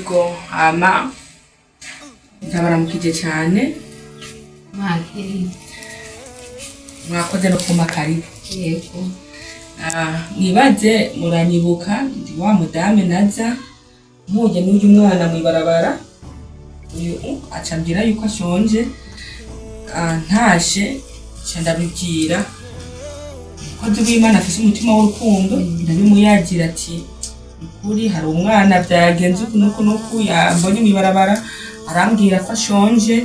Ego, hama ndabaramukije cyane. Mwakiriye. Mwakoze no kumpa karibu. Yego. Mwibaze muranyibuka, ndi wa mudame naza mpuye n'uyu mwana mw'ibarabara, uyu aca ambwira yuko ashonje. Ntashe nca ndabibwira umukozi w'Imana afise umutima w'urukundo, ndabimuyagira ati: "Ukuri hari umwana vyagenze uku n'uku n'uku, yambonye mw'ibarabara arambwira ko ashonje,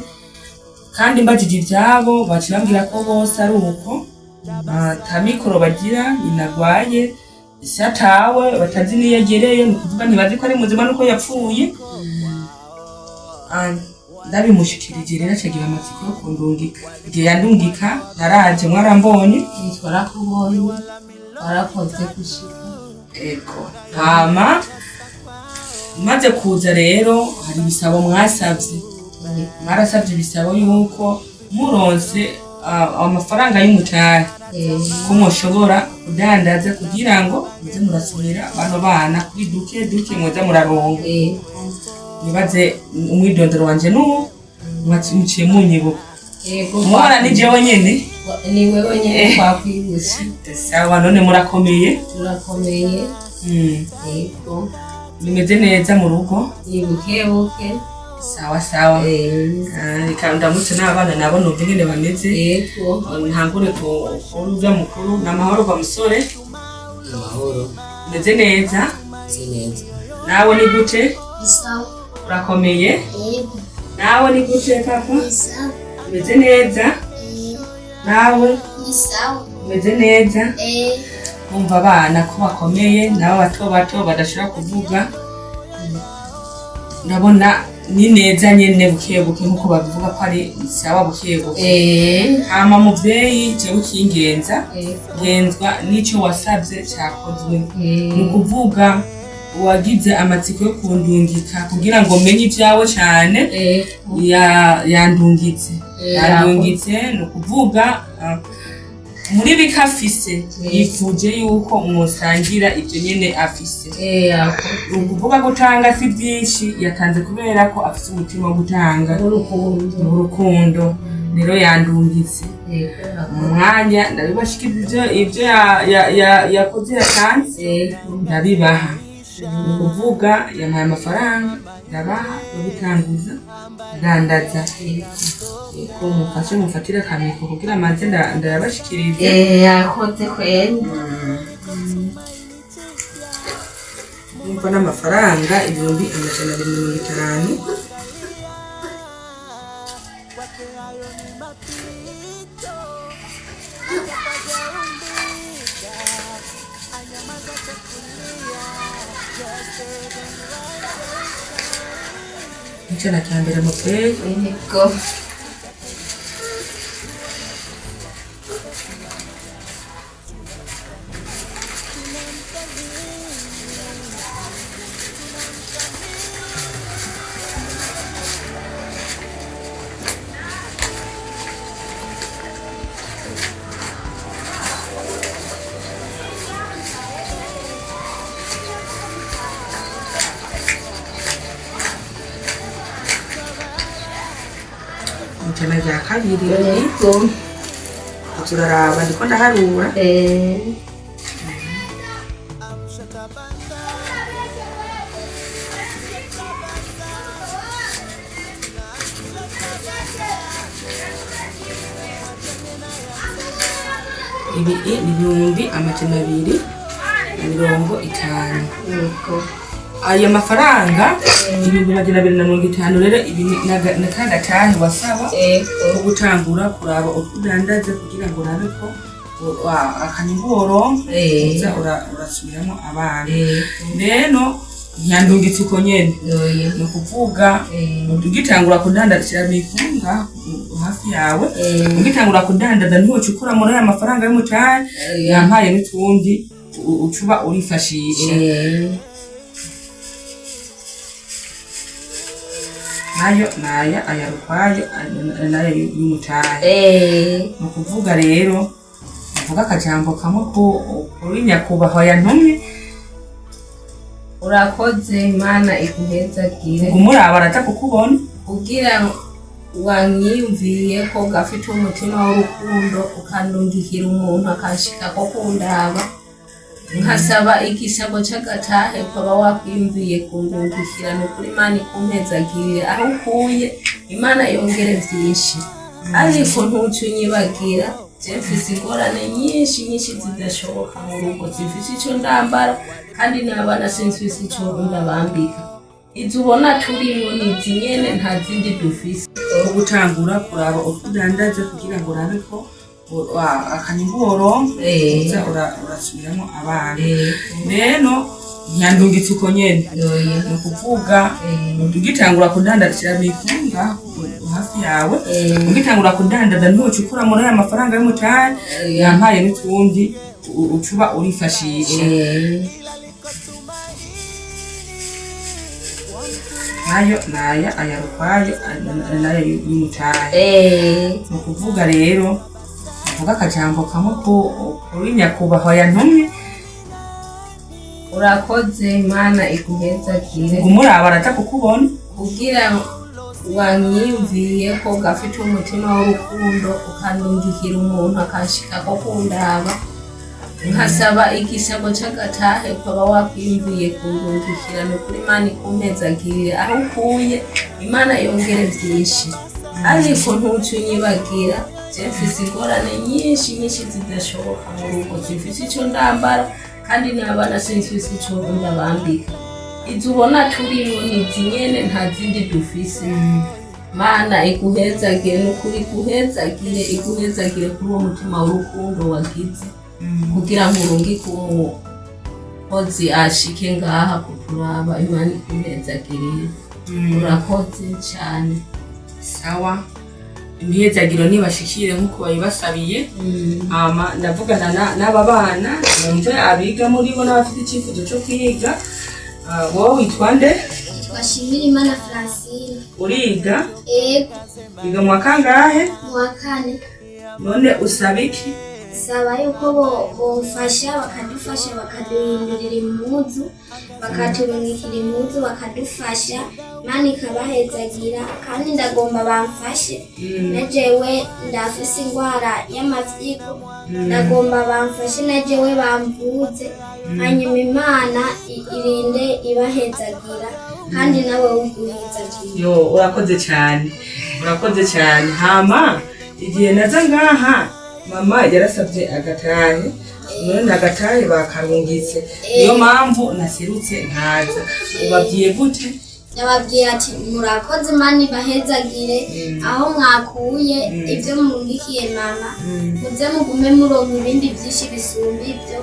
kandi mbajije ivyabo baciye bambwira ko bose ari uko ata mikoro bagira, nyina agwaye, ese atawe batazi niyo agereye, ni ukuvuga ntibazi ko ari muzima nuko yapfuye." Ndabimushikirije rero acagira amatsiko yo kundungika. Igihe yandungika naraje, mwarambonye. Twarakubonye, warakoze gushika. Ego, hama maze kuza rero hari ibisabo mwasavye. Mwarasavye ibisabo yuko muronse amafaranga y'umutahe ko mwoshobora kudandaza kugira ngo muze murasubira bano bana kuri duke duke muze muraronka. Nibaze umwidondoro wanje n'uwo muciye munyibuka. Yego. Mubona ni jewe nyene. Ni wewe nyene twakwibutse. Sawa, none murakomeye? Turakomeye. Yego. Bimeze neza mu rugo? Ni buke buke. Sawa sawa. Reka ndamutse n'abana nabo numva ingene bameze. Yego. Ntangure ku urya mukuru. Ni amahoro va musore? Amahoro. Meze neza? Meze neza. Nawe ni gute? Sawa. Urakomeye? Yego. Nawe ni gute papa? Ni sawa. Umeze neza? Eh, Nawe? ni sawa. Umeze neza? Eh, Kumva abana ko bakomeye, nabo bato bato badashobora kuvuga, ndabona ni neza nyene, buke buke nkuko babivuga ko ari sawa, buke buke. Hama muvyeyi, jewe ikingenza, ngenzwa n'ico wasavye cakozwe. Ni ukuvuga uwagize amatsiko yo kundungika kugira ngo menye ivyawe cane yandungitse. Yandungitse, ni ukuvuga muri bike afise yifuje yuko mwosangira ivyo nyene afise. Ni ukuvuga gutanga si vyinshi yatanze, kubera ko afise umutima wo gutanga. Urukundo. Urukundo rero yandungitse. Yego. Mu mwanya ndabibashikiriza ivyo yakoze, yatanze, ndabibaha. Ni ukuvuga yampaye amafaranga, ndabaha yo gutanguza ndandaza. Ko mufashe mufatire akamiko kugira manze ndayabashikirize. Yakoze kweli. Nkuko n'amafaranga 250,000. Ijana rya mbere muteye. Yego. Ijana rya kabiri. Yego. Turaraba, ndiko ndaharura. Ibi ni 250,000. Yego. Ayo mafaranga 250,000 rero, ibi ni kagatahe wasaba Yego. ko gutangura kuraba utwo udandaza kugira ngo urabe ko akanyungu woronka uza urasubiramo abana. Rero ntiyandungitse uko nyene. Oya. Ni ukuvuga ugitangura kudandaza, shira mifunga hafi yawe. Ugitangura kudandaza ntiwoca ukura muri aya mafaranga y'umutahe, yampaye n'utundi ucuba urifashisha. Nayo naya aya rukwayo, nayo y'umutahe. Ni ukuvuga rero mvuga akajambo kamwe kuri nyakubahwa yantumye. Urakoze, Imana iguhezagire. Umuraba araza kukubona. Kugira wanyiyumviye ko gafite umutima w'urukundo, ukandungikira umuntu akashika ko kundaba, nkasaba igisabo c'agatahe, ukaba wakwiyumviye kundungikira. Ni ukuri Imana ikumpezagirire aho ukuye, Imana yongere vyinshi. Ariko ntuce unyibagira, je mfise ingorane nyinshi nyinshi zidashoboka mu rugo. Simfise ico ndambara, kandi n'abana simfise ico ndabambika. Izo ubona turimwo ni izi nyene, nta zindi dufise. Wo gutangura kuraba utwo udandaza kugira ngo urabe ko akanyungu woronka uza urasubiramwo abana. Rero ntiyandungitse uko nyene, ni ukuvuga ugitangura kudandaza, shira mikoro ngaho hafi yawe. Ugitangura kudandaza, ntuca ukura muri aya mafaranga y'umutahe, yampaye n'utundi ucuba urifashisha. Nayo naya aya rukwayo, nayo y'umutahe. Ni ukuvuga rero uvuga akajambo kamwe kuri nyakubahwa yantumye. Urakoze, Imana iguhezagire. Umuraba araza kukubona. Kugira wanyiyumviye ko gafite umutima w'urukundo, ukandungikira umuntu akashika ko kundaba, nkasaba igisabo c'agatahe, ukaba wakwiyumviye kundungikira. Ni ukuri Imana ikumpezagirire aho ukuye, Imana yongere vyinshi. Ariko ntuce unyibagira, je mfise ingorane nyinshi nyinshi zidashoboka mu rugo. Simfise ico ndambara, kandi n'abana simfise ico ndabambika. Izo ubona turimwo ni izi nyene, nta zindi dufise. Mana iguhezagire, ni ukuri iguhezagire, iguhezagire kuri uwo mutima w'urukundo wagize kugira ngo urungike umukozi ashike ngaha kuturaba. Imana iguhezagirire, urakoze cane. Sawa, imihezagiro nibashikire nk'uko babibasabiye. Hama ndavugana n'aba bana, numve abiga muri bo n'abafite icyifuzo cyo kwiga. Ah, wowe witwa nde? Twashimira Imana Francine. Uriga? Ego. Wiga mu wa kangahe? Mu wa kane. None usaba iki? Saba yuko bomfasha, bakadufasha, bakaduhindurira impuzu, bakaturungikira impuzu, bakadufasha. Imana ikabahezagira. Kandi ndagomba bamfashe na jewe, ndafise ingwara y'amavyigo, ndagomba bamfashe na jewe bamvuze. Hanyuma Imana irinde ibahezagira, kandi nawe uguhezagira. Yo, urakoze cyane, urakoze cyane. Hama igihe naza ngaha, mama yarasabye agatahe, none agatahe bakarungitse, niyo mpamvu naserutse nkaza. Ubabwiye gute? Yababwiye ati murakoze, Imana ibahezagire aho mwakuye ibyo murungikiye mama, muze mugume muronka ibindi byinshi bisumba ibyo.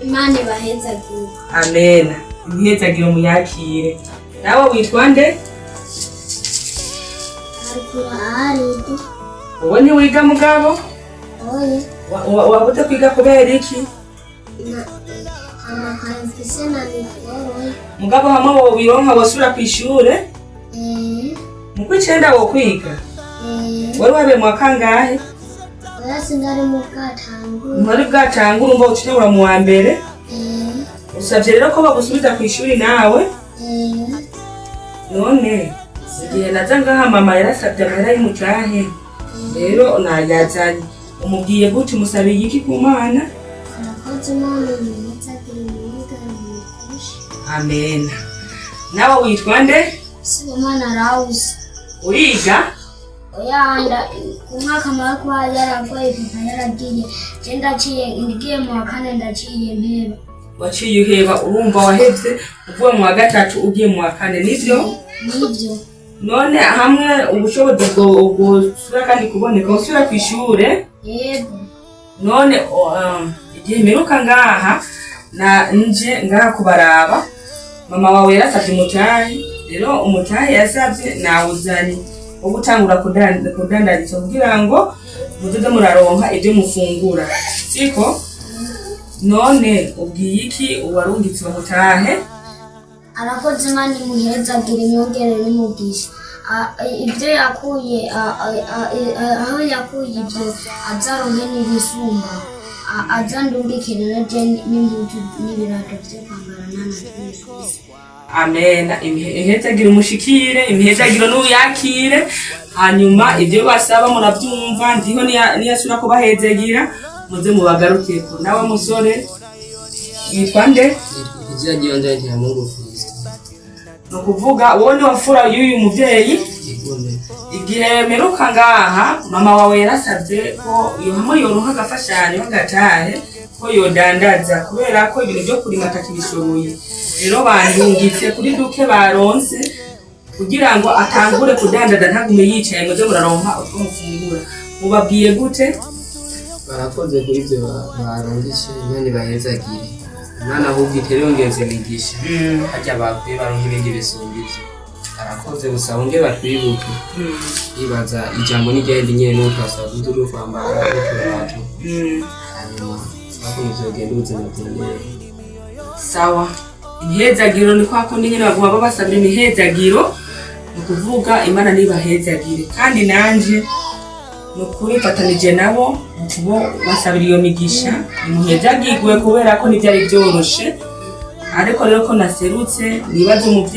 Imana ibahezagire. Amena, imihezagiro muyakire. Nawe witwa nde? Haruguru aharidu. Wowe ntiwiga mugabo? Oye. Wabuze kwiga kubera iki? Amakaye mfise na mikoro. Mugabo hamwe wobironka wosubira kw'ishure? Mu kw'icenda wokwiga? Wari wabaye mu wa kangahe? Oya, sindari mu bwatangura. Ntwari bwatangura, urumva ucinabura mu wa mbere. Usavye rero ko bagusubiza kw'ishuri nawe? None igihe naza ngaha, mama yarasabye amahera y'umutahe, rero nayazanye. Umubwiye gute? Umusabiye iki ku Mana? Murakoze, Imana imuhezagire, imwigane imufashe. Amena. Nawe witwa nde? Sibomana Rawuzi. Uriga? Oyanda ku mwaka mara kuba yararwaye, papa yaragiye, je ndaciye ngiye mu wa kane, ndaciye mpeba. Waciye uheba, urumva wahevye uvuye mu wa gatatu ugiye mu wa kane, nivyo? Nivyo. None hamwe ubushobozi bwosubira kandi kuboneka, usubira kw'ishure? Yego. None igihe mperuka ngaha na nje ngaha kubaraba, mama wawe yarasavye umutahe. Rero umutahe yasavye nawuzanye wo gutangura kudandariza kugira ngo muzoze muraronka ibyo mufungura, siko? None ubwiye iki uwarungitse uwo mutahe? Arakoze, Imana imuhezagire, imwongere n'umugisha. Ibyo yakuye aho yakuye ibyo, azaronke n'ibisumba. Azandungikire na je n'impuzu n'ibirato vyo kwambara nta na kimwe mfise. Amena. Imihezagiro umushikire, imihezagiro n'uyakire. Hanyuma ibyo basaba murabyumva, ndiho niyasubira kubahezegira muze mubagarukeko. Nawe musore yitwa nde? Izina ry'ibanze rya Mungu Fiston. Ni ukuvuga uwo ni wafura y'uyu muvyeyi? Igombe. Igihe meruka ngaha, mama wawe yarasabye ko yohamwe yoronka agafashanyo k'agatahe ko yodandaza, kubera ko ibintu byo kurima atakibishoboye. Rero bandungitse kuri duke baronse kugira ngo atangure kudandaza, ntagume yicaye. Muze muraronka utwo mufungura. Mubabwiye gute? Barakoze kuri ibyo barungitse, Imana ibahezagire. Imana ahubwo itere yongeza imigisha. Harya bakwiye baronka ibindi bisumba ivyo. Barakoze, gusa bongere batwibuke. Ibaza ijambo n'igenda nyene nuko turasaba uduze kwambara n'uturato. Hanyuma bakomeza urugendo, ubuzima bwongere. Sawa, imihezagiro ni kwa kundi nyene baguma babasabira imihezagiro. Ni ukuvuga Imana nibahezagire, kandi nanje ni ukuri mfatanije nabo mu kubo basabira iyo migisha. Nimuhezagirwe, kubera ko ntivyari vyoroshe, ariko rero ko naserutse nibaze umuvyeyi.